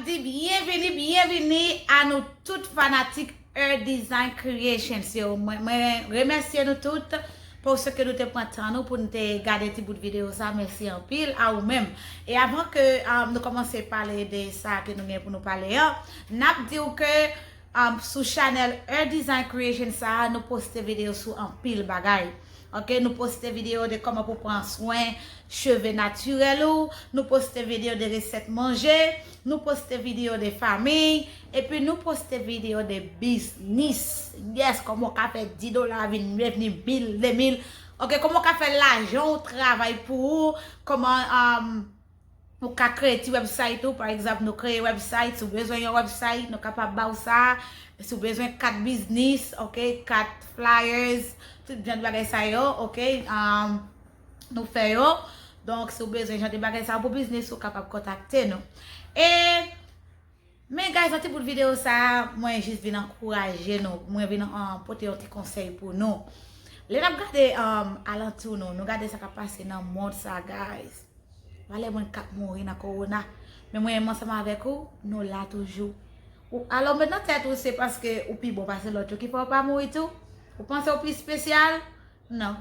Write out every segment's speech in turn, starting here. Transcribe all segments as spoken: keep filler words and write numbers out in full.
Byenvini, byenvini a nou tout fanatik Her Design Creations yo. Mwen, mwen remèsye nou tout paske nou te pran tan nou pou nou te gade ti bout videyo sa. Mèsi anpil a ou menm. E avan ke um, nou kòmanse pale de sa ke nou gen pou nou pale an, n ap di w ke um, sou chanèl Her Design Creations sa, nou poste videyo sou anpil bagay. Ok, nou poste videyo de kòman pou pran swen cheve natirèl ou, nou poste videyo de resèt manje, nou poste videyo de fanmi, epi nou poste videyo de biznis. Yes, kòman w ka fè dis dola vin revni mil, de mil. Ok, kòman w ka fè lajan w travay pou ou, kòman um, ou ka kreye ti website ou, pa egzanp, nou kreye website, si w bezwen yon website, nou kapab ba w sa, si w bezwen kat biznis, ok, kat flyers, tout jan de bagay sa yo, ok, um, nou fè yo. Donk, si w bezwen jan de bagay sa yo pou biznis, ou kapab kontakte nou. E, men guys, nan ti bout videyo sa, mwen jis vin ankouraje nou, mwen vin um, pote yon ti konsèy pou nou. Lè n ap gade um, alantou nou, nou gade sa k ap pase nan mond sa, guys. Valè moun k ap mouri nan kowona. Men mwen menm ansanm avèk ou, nou la toujou. Ou, alò, met nan tèt ou, se paske ou pi bon pase lòt yo ki fè ou pa mouri tou? Ou panse ou pi espesyal? Non.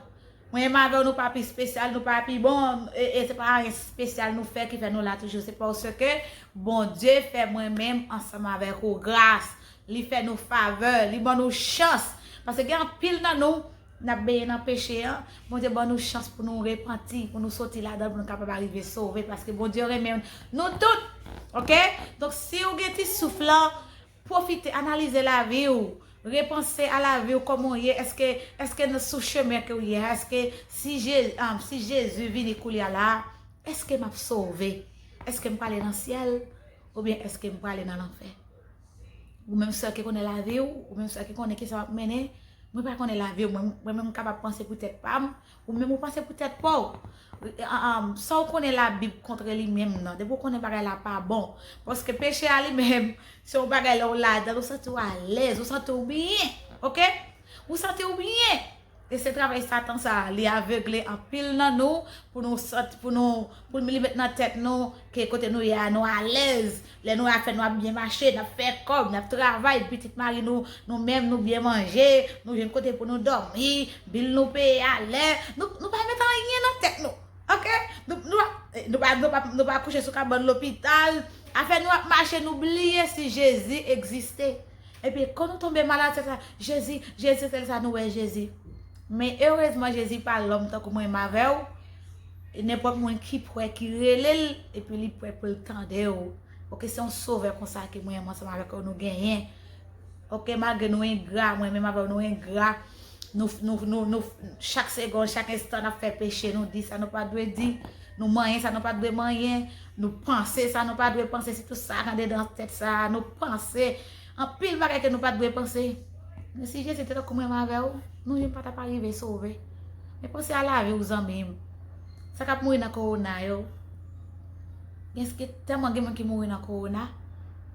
Mwen menm avè w, nou pa pi espesyal, nou pa pi bon, e, e se pa anyen espesyal nou fè ki fè nou la toujou. Se paske Bondye fè mwen menm ansanm avèk ou gras. Li fè nou favè, li ban nou chans. Paske gen anpil nan nou, n ap benyen nan peche an, Bondye ban nou chans pou nou repanti, pou nou soti ladan, pou nou kapab arive sove, paske Bondye renmen nou tout. Ok? Donk, si w gen ti souf lan, pwofite, analize lavi w, repanse a lavi w, kòman w ye, èske, èske sou chemen ke w ye a, èske si, Je, um, si Jezi vini koulye a la, èske m ap sove? Èske m prale nan syèl? Oubyen èske m prale nan lanfè? Ou menm sèl ki konnen lavi w, ou menm sèl ki konnen kisa w ap mennen. Mwen pa konnen lavi w, mwen, mwen menm m kapab panse pou tèt pa m, ou menm ou panse pou tèt pa w. Sa w konnen Labib kontre li menm nan, depi w konnen bagay la pa bon. Paske peche a li menm, se yon bagay lè w ladan l, ou santi w alèz, ou santi w byen, ok? Ou santi w byen. E se travay Satan sa, li avegle anpil nan nou, pou nou santi, pou nou, pou li met nan tèt nou ke kote nou ye a, nou alèz. Lè nou afè nou ap byen mache, n ap fè kòb, n ap travay, pitit mari nou, nou menm, nou byen manje, nou jwenn kote pou nou dòmi, bil nou peye alè. Nou, nou pa met anyen nan tèt nou. Ok? Nou, nou, pa, nou, pa, nou, pa, nou pa kouche sou kabann lopital. Afè nou ap mache, nou bliye si Jezi egziste. Epi, kan nou tonbe malad, se sa, Jezi, Jezi, se sa nou wè Jezi. Men, erezman, Jezi pa lòm tankou mwen menm avè w. E nenpòt moun ki prè, ki rele l, epi li prè pou l tande w. Ok, se yon sovè konsa ke mwen menm ansanm avèk ou nou genyen. Ok, malgre nou engra, mwen menm avè w nou engra. Nou, nou, nou, nou, chak segonn, chak enstan, n ap fè peche, nou di sa nou pa dwe di, nou manyen sa nou pa dwe manyen, nou panse sa nou pa dwe panse, sitou sa k andedan tèt sa, nou panse anpil bagay ke nou pa dwe panse. Men si Jezi te tankou mwen menm avè w, nou youn pa t ap arive sove. Men panse a lavi w, zanmi m. Sa k ap mouri nan kowona yo, gen, gen tèlman gen moun ki mouri nan kowona,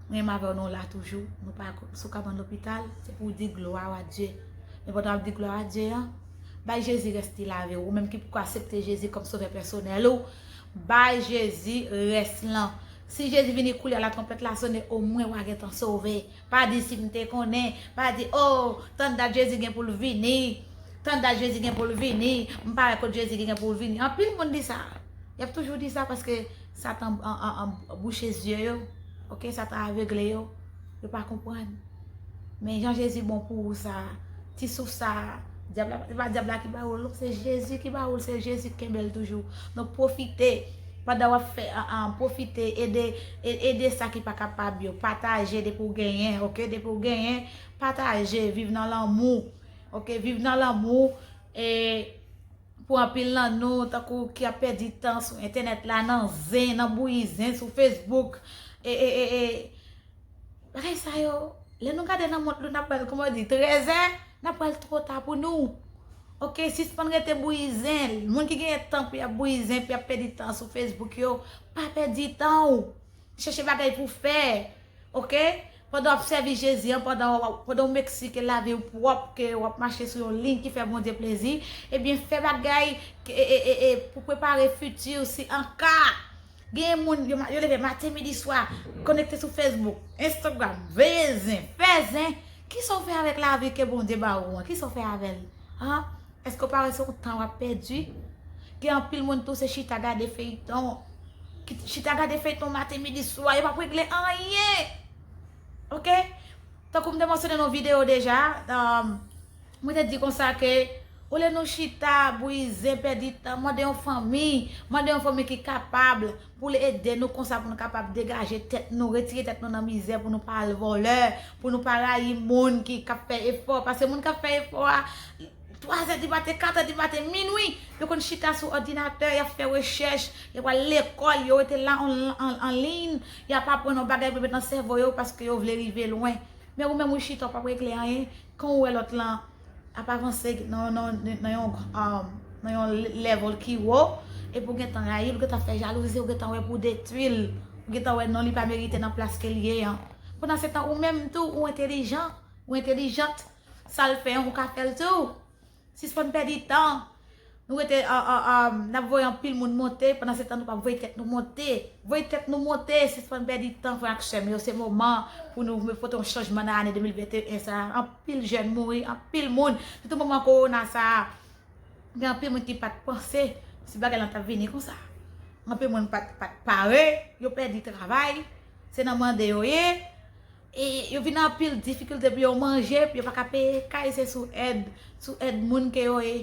mwen menm avè w nou la toujou, nou pa sou kabann lopital, se pou w di gloire à Dieu. Men pandan w ap di gloire à Dieu an, bay Jezi rès ti lavi w, ou menm ki poko aksepte Jezi kòm sovè pèsonèl ou, bay Jezi rès lan. Si Jezi vini koulye a, latwonpèt la sone, omwen w a gentan sove. Pa di si m te konnen, pa di, oh, tann dat Jezi gen pou l vini, tann dat Jezi gen pou l vini, m pa wè kot Jezi gen pou l vini. Anpil moun di sa. Y ap toujou di sa paske Satan an, an, an, bouche zye yo. Ok, Satan avegle yo. Yo pa konprann. Men jan Jezi bon pou ou sa, ti souf sa, dyab la, se pa dyab la ki ba ou l, non, se Jezi ki ba ou l, se Jezi ki kenbe l toujou. Donk, pwofite, pandan w ap fè, an, an, pwofite, ede, e-, ede sa ki pa kapab yo, pataje depi w genyen, ok, depi w genyen, pataje, viv nan lanmou, ok, viv nan lanmou, e, pou anpil nan nou, tankou ki ap pèdi tan sou entènèt la, nan zen, nan bouyi zen, sou Facebook, e, e, e, e, bagay sa yo, lè nou gade nan mont nou, n ap wè l, kòman di, trèzè, n ap wè l twò ta pou nou. Ok, sispann rete bouyi zen. Moun ki genyen tan pou y ap bouyi zen, pou y ap pèdi tan sou Facebook yo, pa pèdi tan w. Chèche bagay pou w fè. Ok? Pandan w ap sèvi Jezi an, pandan w, pandan w make sure ke lavi w pwòp, ke w ap mache sou yon liy ki fè Bondye plezi, ebyen, fè bagay ke, e, e, e, e, pou prepare fiti w si an ka Gen moun, yo, yo leve maten, midi, swa, konekte sou Facebook, Instagram, veye zen, fè zen. Kisa w fè avèk lavi ke Bondye ba ou an? Kisa w fè avè l? An? Èske w pa wè se yon tan w ap pèdi? Gen anpil moun tou, se chita gade feyton. Ki chita gade feyton maten, midi, swa, yo p ap regle anyen. Oke? Tankou m te mansyone nan yon videyo deja, um, mwen te di konsa ke olye nou chita, bouyi zen, pèdi tan, mande yon fanmi, mande yon fanmi ki kapab pou l ede nou konsa pou nou kapab degaje tèt nou, retire tèt nou nan mizè, pou nou pa al vòlè, pou nou pa rayi moun ki, k ap fè efò. Paske moun k ap fè efò a, twa zè di maten, kat zè di maten, minwi, yo konn chita sou òdinatè, y ap fè rechèch, y ap al lekòl, yo rete la an, an, an liy, y ap aprann yon bagay pou met nan sèvo yo paske yo vle rive lwen. Men ou menm ou chita, w p ap regle anyen. Kan ou wè lòt lan ap avanse nan, nan, nan yon, um, nan yon level ki wo, epi ou gentan rayi l, ou gentan fè jalouzi, ou gentan wè pou detwi l, ou gentan wè non li pa merite nan plas ke l ye an. Pandan se tan, ou menm tou, ou entelijan, ou entelijant, sa l fè an, ou ka fè l tou. Sispann pèdi tan. Nou rete, a, a, a, n ap voye anpil moun monte, pandan se tan nou p ap voye tèt nou monte. Voye tèt nou monte, sispann pèdi tan, frè ak sè m yo. Se moman pou nou pote yon chanjman nan ane de mil venteyen sa a. Anpil jèn mouri, anpil moun. Sitou moman kowona sa a, gen anpil moun ki pa t panse si bagay lan t ap vini konsa. Anpil moun pa t, pa t pare, yo pèdi travay, se nan mande yo ye. E yo vin anpil difikilte pou yo manje, pou yo pa ka peye kay, se sou èd, sou èd moun ke yo ye,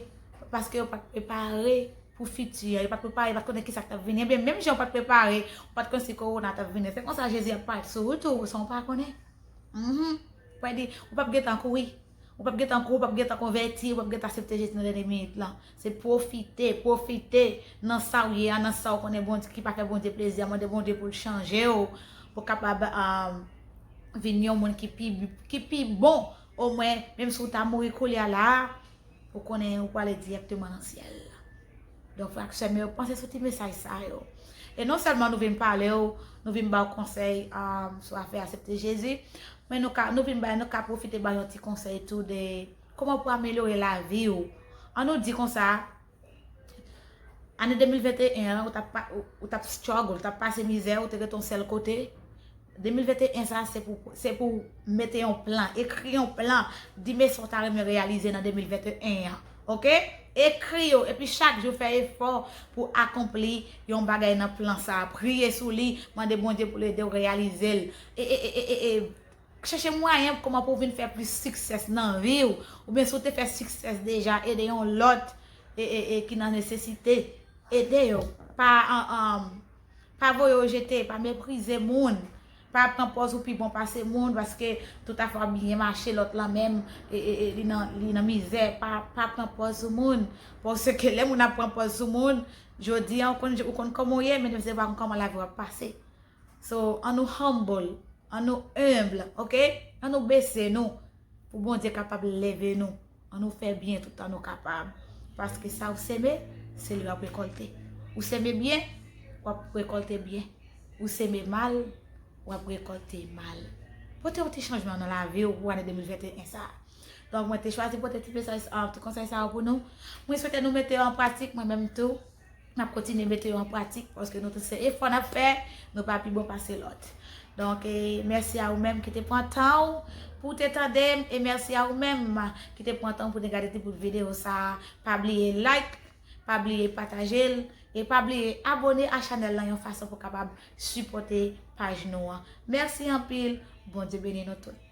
paske yo pa t prepare pou fiti a, yo pa t prepare, yo pa t konnen kisa k t ap vini. Ebyen, menm jan yo pa t prepare, yo pa t konnen si kowona t ap vini. Se konsa Jezi ap pase sou ou tou, san w pa konnen. Mhm. Ou pa di, ou p ap gentan kouri. Ou p ap gentan kouri, ou p ap gentan konvèti, ou p ap gentan aksepte Jezi nan dènye minit lan. Se pwofite, pwofite nan sa w ye a, nan sa w konnen Bondye, ki pa fè Bondye plezi a, mande Bondye pou l chanje w, pou w kapab, um, vin yon moun ki pi, ki pi bon. Omwen, menm si w ta mouri koulye a la a, ou konnen ou prale dirèkteman nan syèl. Donk, frè ak sè m yo, panse sou ti mesaj sa yo. E non sèlman nou vin pale w, nou vin ba w konsèy, um, sou afè aksepte Jezi, men nou ka, nou vin bay, nou ka pwofite bay yon ti konsèy tou de kòman pou amelyore lavi w. An nou di konsa, ane de mil venteyen an, ou t ap pa, ou, ou t ap struggle, ou t ap pase mizè, ou te rete yon sèl kote. De mil venteyen sa, se pou, se pou mete yon plan, ekri yon plan, di men sa w ta renmen reyalize nan de mil venteyen an. Oke? Ekri yo, epi chak jou fè efò pou akonpli yon bagay nan plan sa. Priye sou li, mande Bondye pou l ede w reyalize l. E, e, e, e, e, e, chèche mwayen kòman pou w vin fè plis sikses nan vi w. Oubyen si w te fè sikses deja, ede yon lòt e, e, e, ki nan nesesite, ede yo. Pa, an, an, pa voye yo jete, pa meprize moun. Pa pran pòz ou pi bon pase moun, paske tout afè w ap byen mache, lòt lan menm, e, e, e, li nan, li nan mizè. Pa, pa pran pòz sou moun. Paske lè moun ap pran pòz sou moun, jodi a, ou konn, ou konn kòman w ye, men demen se pa konn kòman lavi w ap pase. So, an nou humble, an nou enb, oke? An nou bese nou, pou Bondye kapab leve nou. An nou fè byen toutan nou kapab. Paske sa ou seme, se li w ap rekòlte. Ou seme byen, w ap rekòlte byen. Ou seme mal, w ap rekòlte mal. Pote yon ti chanjman nan lavi w pou ane de mil venteyen sa a. Donk, mwen te chwazi pote ti mesaj, ah, ti konsèy sa yo pou nou. Mwen swete nou mete yo an pratik, mwen menm tou. N ap kontinye mete yo an pratik, paske nou tout se efò n ap fè, nou pa pi bon pase lòt. Donk, e, mèsi a ou menm ki te pran tan w pou w te tande m, e mèsi a ou menm ki te pran tan w pou te gade ti bout videyo sa a. Pa bliye like, pa bliye pataje l, e pa bliye abone a chanèl lan yon fason pou w kapab sipòte paj nou an. Mèsi anpil, Bondye beni nou tout.